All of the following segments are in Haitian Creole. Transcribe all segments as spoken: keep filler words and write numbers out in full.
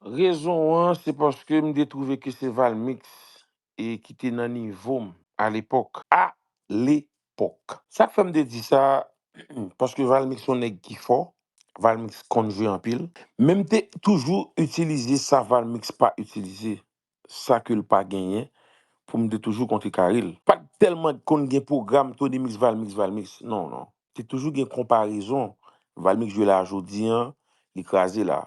Rezon an, se paske m te twouve ke se Valmix e ki te nan nivo m alepòk. Alepòk. Sa k fè m te di sa, paske Valmix se yon nèg ki fò, Valmix konn jwe anpil, men m te toujou itilize sa Valmix pa itilize, sa ke l pa genyen, pou m te toujou kontrekare l. Pa t tèlman konn gen pwogram Tony Mix, Valmix, Valmix. Non, non. Te toujou gen konparezon. Valmix jwe la jodi an, li kraze la.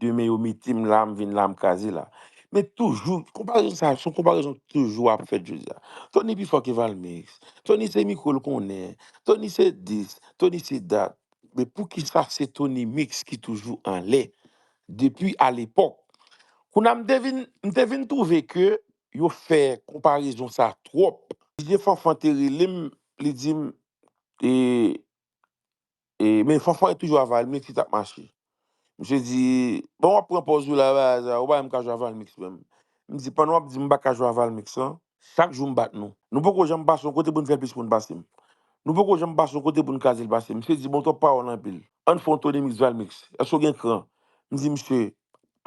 Demen yo mete m la, m vin la, m kraze la. Men toujou, konparezon sa, se yon konparezon ki toujou ap fèt jodi a. Tony pi fò ke Valmix. Tony se mikwo l konnen. Tony se dis, Tony se dat. Men poukisa se Tony Mix ki toujou anlè? Depi alepòk. Kounye a m te vin, m te vin twouve ke yo fè konparezon sa twòp. D J Fanfan te rele m, li di m, e, e, men Fanfan toujou a Valmix ki t ap mache. Misye di, bon, w ap pran pòz ou la, bagay sa, ou pa menm ka jwe a Valmix menm. M di, pandan w ap di m pa ka jwe a Valmix lan, chak jou m bat nou. Nou poko janm pase yon kote pou n fè plis moun pase m. Nou poko janm pase yon kote pou n kraze l pase m. Misye di, bon, twòp pawòl anpil. Ann fè yon Tony Mix Valmix. Èske w gen kran? M di, misye,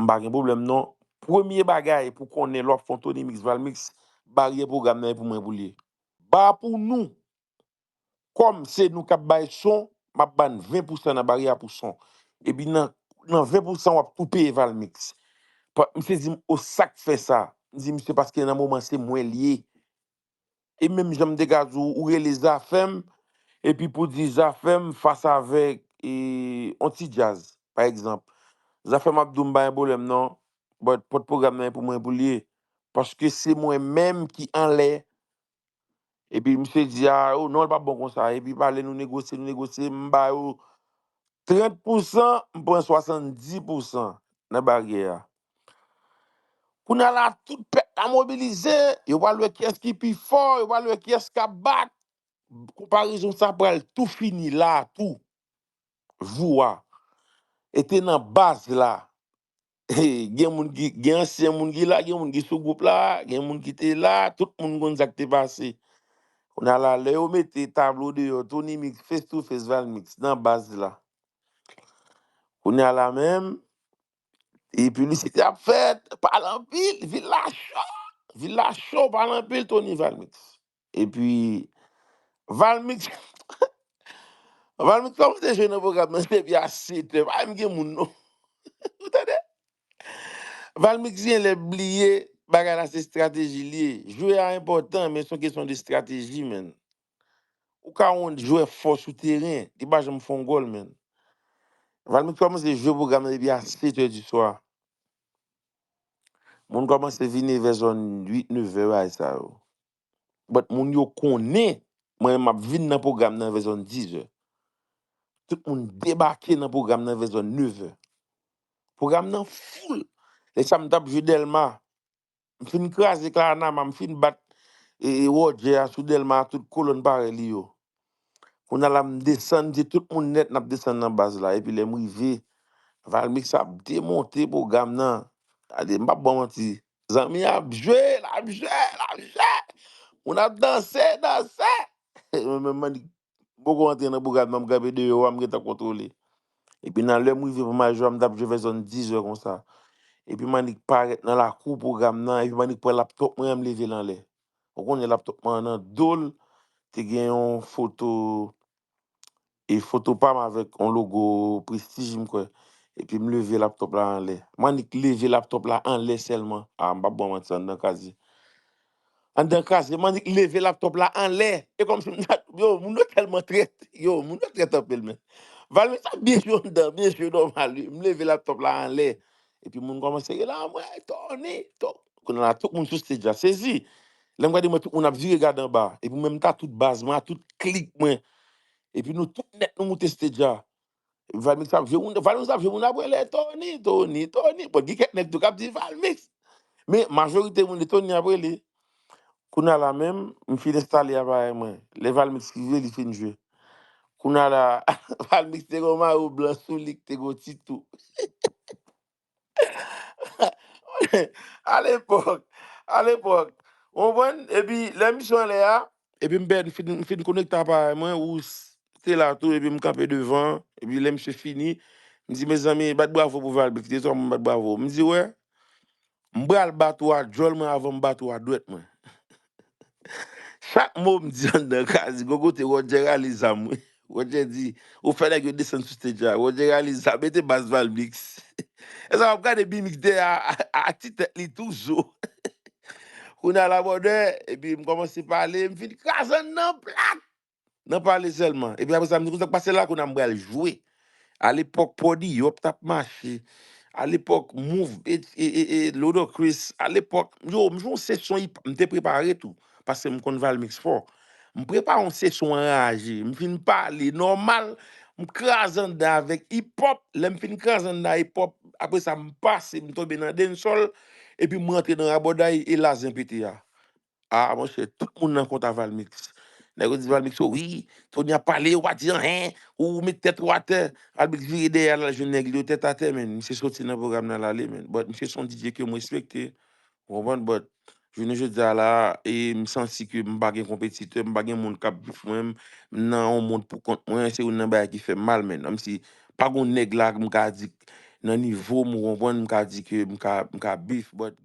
m pa gen pwoblèm non. Premye bagay pou konnen lè w ap fè yon Tony Mix Valmix, baryè pwogram nan e pou mwen pou l ye. Ba pou nou. Kòm se nou k ap bay son, m ap ban n ven pousan nan baryè a pou son. Epi nan, nan ven pousan, w ap tou peye Valmix. Pa, misye di m, o, sa k fè sa? M di, misye, paske nan moman se mwen l ye. E menm jan m te ka di w, ou rele Zafèm, epi pou di Zafèm fas avèk, e, on ti djaz, pa egzanp. Zafèm ap di w m pa gen pwoblèm non, but pòt pwogram nan e pou mwen pou l ye. Paske se mwen menm ki anlè. Epi misye di, a, o non, l p ap bon konsa. Epi pale, nou negosye, nou negosye, m ba yo trant pousan, m pran swasanndis pousan nan baryè a. Kounye a la, tout pèp la mobilize, yo pral wè kiyès ki pi fò, yo pral wè kiyès k ap bat. Konparezon sa pral tou fini la tou. Jou a. E te nan baz la. Gen moun ki, gen ansyen moun ki la, gen moun ki sou gwoup la, gen moun ki te la, tout moun konn sa k te pase. Kounye a la, lè yo mete tablo deyò, Tony Mix, face to face, Valmix, nan baz la. Kounye a la menm, e piblisite ap fèt, pale anpil, vil la cho, vil la cho, pale anpil, Tony Valmix. Epi, Valmix, Valmix kòmanse jwe nan pwogram nan depi a sèt è, pa menm gen moun non. Ou tande? Valmix gen lè bliye, bagay la se estrateji li ye. Jwe a enpòtan, men se yon kesyon de estrateji, menn. Ou ka yon jwè fò sou teren, li pa janm fè yon gòl, menn. Valmix kòmanse jwe pwogram nan depi a sèt è di swa. Moun kòmanse vini vè zòn uit, nèf è, bagay sa yo. But moun yo konnen, mwen menm m ap vin nan pwogram nan vè zòn diz è. Tout moun debake nan pwogram nan vè zòn nèf è. Pwogram nan full. Lè sa m t ap jwe Dèlma. M fin kraze Klanama, m fin bat, e, e, Wòdjè a sou Dèlma, tout kolòn parèy li yo. Kounye a la, m desann, m di tout moun nèt, n ap desann nan baz la. Epi lè m rive, Valmix ap demonte pwogram nan. Gade, m p ap ba w manti. Zanmi ap jwe, l ap jwe, l ap jwe. Moun ap danse, danse. Mwen menm, m annik poko antre nan pwogram nan, m kanpe deyò a, m gentan kontwole. Epi nan lè m rive pou m al jwe a, m t ap jwe vè zòn diz è konsa. Epi m annik parèt nan lakou pwogram nan, epi m annik pran laptòp mwen an, m leve l anlè. Ou konnen laptòp mwen an nan do l, te gen yon foto, e foto pa m avèk yon logo Prestige, m kwè. Epi m leve laptòp la anlè. M annik leve laptòp la anlè sèlman. A, m p ap ba w manti, anndan kraze. Anndan kraze, m annik leve laptòp la anlè. E kòmsi m ta, yo, moun yo tèlman trèt. Yo, moun yo trèt anpil, men. Valmix ap byen jwe anndan, byen jwe nòmal, wi. M leve laptòp la anlè. Epi moun kòmanse rele, "Anmwey, Tony, Tony." Kounye a la, tout moun sou stage la sezi. Lè m gade, m wè tout moun ap vire gade anba. Epi mwen, m ta tout baz mwen, a tout klik mwen. Epi nou tout nèt, nou moute stage la. Valmix ap jwe moun, Valmix ap jwe moun ap rele, "Tony, Tony, Tony." Bon, gen kèk nèg tou k ap di Valmix. Men majorite moun, se Tony ap rele. Kounye a la menm, m fin enstale aparèy mwen. Lè Valmix rive, li fin jwe. Kounye a la, Valmix te gen yon mayo blan sou li, ki te gen yon ti tou. Alepòk, alepòk. Ou konprann? Epi, lè misye anlè a, epi m pèdi, m fin, m fin konekte aparèy mwen, ou s-, te la tou, epi m kanpe devan, epi lè misye fini, M di, mezanmi, bat bravo pou Valmix. De twa moun bat bravo. M di, wè, m pral bat ou a djòl mwen avan m bat ou a dwèt mwen. Chak mo m di anndan kazi, gon kote Roger rale zam, wi. Roger di, ou fè nèg yo desann sou stage la. Roger rale zam, mete bas Valmix. E sa w ap gade B-Mix dèyè a, a, a ti tèt li toujou. Kounye a la bòdè, epi m kòmanse pale, m fin kraze anndan plat. Nan pale sèlman. Epi apre sa, m di, konsa k pase la, kounye a m pral jwe. Alepòk, Pòdiyòp t ap mache. Alepòk, Mouv, e, e, e, e, Ludacris. Alepòk, yo, m jwe yon sesyon, m te prepare tou. Paske m konn Valmix fò. M prepare yon sesyon anraje. M fin pale nòmal. M kraze anndan avèk hip-hop. Lè m fin kraze anndan hip-hop, apre sa, m pase, m tonbe nan dancehall. Epi m rantre nan rabòday e lazen pete a. Ah, monchè, tout moun nan kont a Valmix. Nèg yo di Valmix, oh, wi, Tony ap pale, ou pa di anyen, ou met tèt ou atè. Valmix vire dèyè l al jwenn nèg li yo tèt atè, men. Misye soti nan pwogram nan, l ale, men. But misye se yon D J ke m respekte, ou konprann? But jounen jodi a la, e m santi ke m pa gen konpetitè, m pa gen moun k ap beef mwen, m nan yon mond pou kont mwen, se youn nan bagay ki fè m mal, men. Menm si pa gon nèg la m ka di nan nivo m, ou konprann, m ka di ke m ka, m ka beef, but